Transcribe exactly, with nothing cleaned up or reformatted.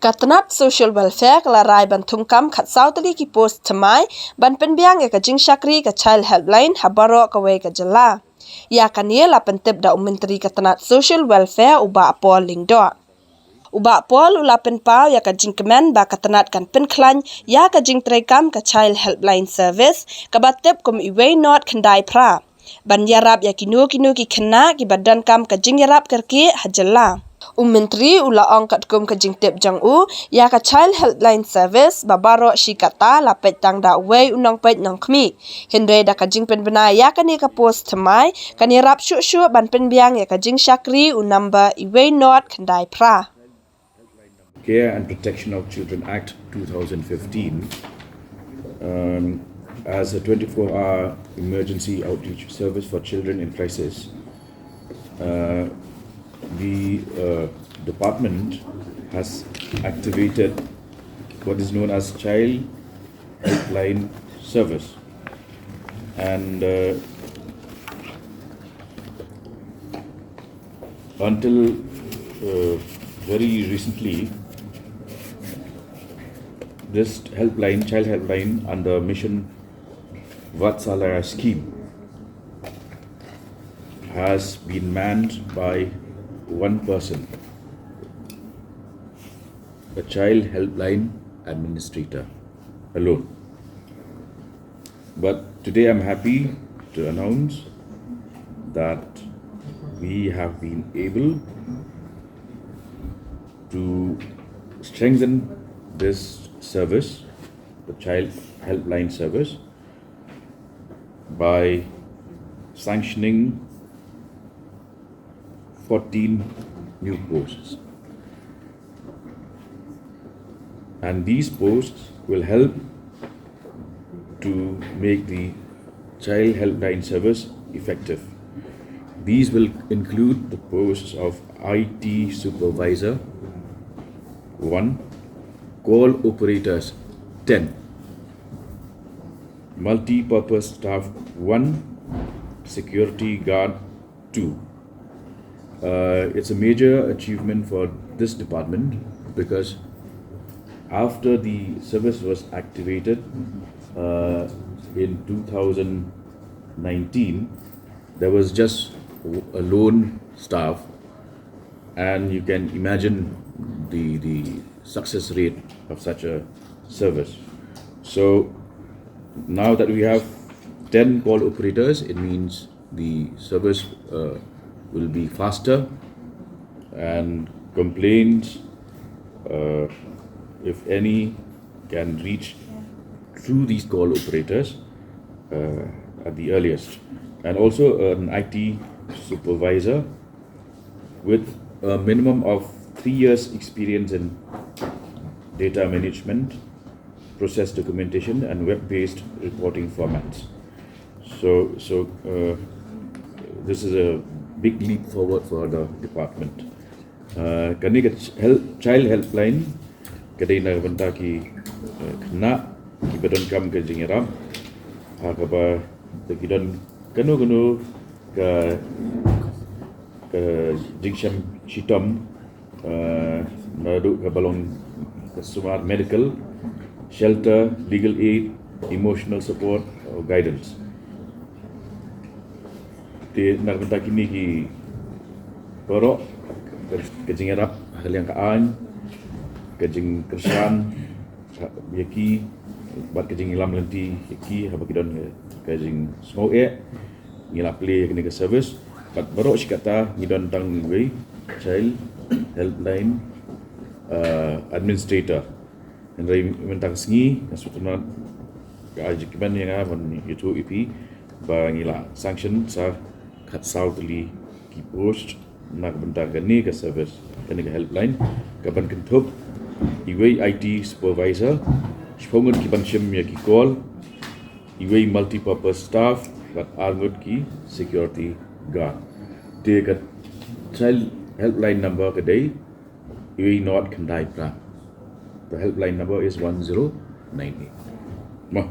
Ka tnat Social Welfare ka la rai ban thungkam khatsaw tylli ki post thymmai ban pynbiang ïa ka jingshakri ka Child Helpline ha baroh kawei ka jylla. Ïa kane la pyntip da u Myntri ka tnat Social Welfare u Bah Paul Lyngdoh. U Bah Paul u la pynpaw ïa ka jingkmen ba ka tnat kan pynkhlaiñ ïa ka jingtreikam ka Child Helpline Service kaba tip kum iwei not khyndai phra ban ïarap ïa kino kino ki khynnah kiba donkam ka jingïarap kyrkieh ha jylla. U Myntri u la ong katkum ka jingtip jong u ïa ka Child Helpline Service ba baroh shi katta la peit tang da uwei u nongpeit nongkhmih. Hynrei da ka jingpynbna ïa kane ka post thymmai kan ïarap shuh shuh ban pynbiang ïa ka jingshakri u number iwei not khyndai phra. Care and Protection of Children Act two thousand fifteen, um, as a twenty-four hour emergency outreach service for children in crisis, uh, the uh, department has activated what is known as Child Helpline Service. And uh, until uh, very recently, this helpline, child helpline under Mission Vatsalya scheme, has been manned by one person, a child helpline administrator alone. But today I'm happy to announce that we have been able to strengthen this service, the Child Helpline Service, by sanctioning fourteen new posts. And these posts will help to make the Child Helpline Service effective. These will include the posts of I T supervisor, one, call operators, ten, multi-purpose staff, one, security guard, two. Uh, it's a major achievement for this department because after the service was activated uh, in two thousand nineteen, there was just a lone staff, and you can imagine the, the success rate of such a service. So now that we have ten call operators, it means the service uh, will be faster, and complaints, uh, if any, can reach through these call operators uh, at the earliest. And also an I T supervisor with a minimum of three years experience in data management, process documentation, and web-based reporting formats. So, so uh, this is a big leap forward for the department. Uh, kane ka ch- help, child helpline ka dei na ka bynta ki uh, khynnah kiba donkam ka jingïarap ha kaba da ki don kano kano ka ka jingshem shitom uh, naduh kaba long ka sumar medical, shelter, legal aid, emotional support or guidance. Te na ka bynta kine ki baroh, ka jingïarap ha ka liang ka aiñ, ka jingkyrshan ïa ki bad ka jingïalam lynti ïa ki haba ki don ka jingsngew eh, ngi la plie ïa kane ka service. Bad baroh shi katta ngi don tang wei Child Helpline uh, Administrator. Hynrei mynta ka sngi nga sngewthuh ka ai jingkmen ïa nga ban ïathuh ïa phi ba ngi la sanction sa khatsaw tylli ki post na ka bynta kane ka service, kane ka helpline, kaban kynthup iwei I T supervisor, shiphew ngut kiban shim ïa ki call, iwei multipurpose staff bad ar ngut ki security guard. Te ka child helpline number ka dei iwei not khyndai phra. The helpline number is one zero nine eight. Mo.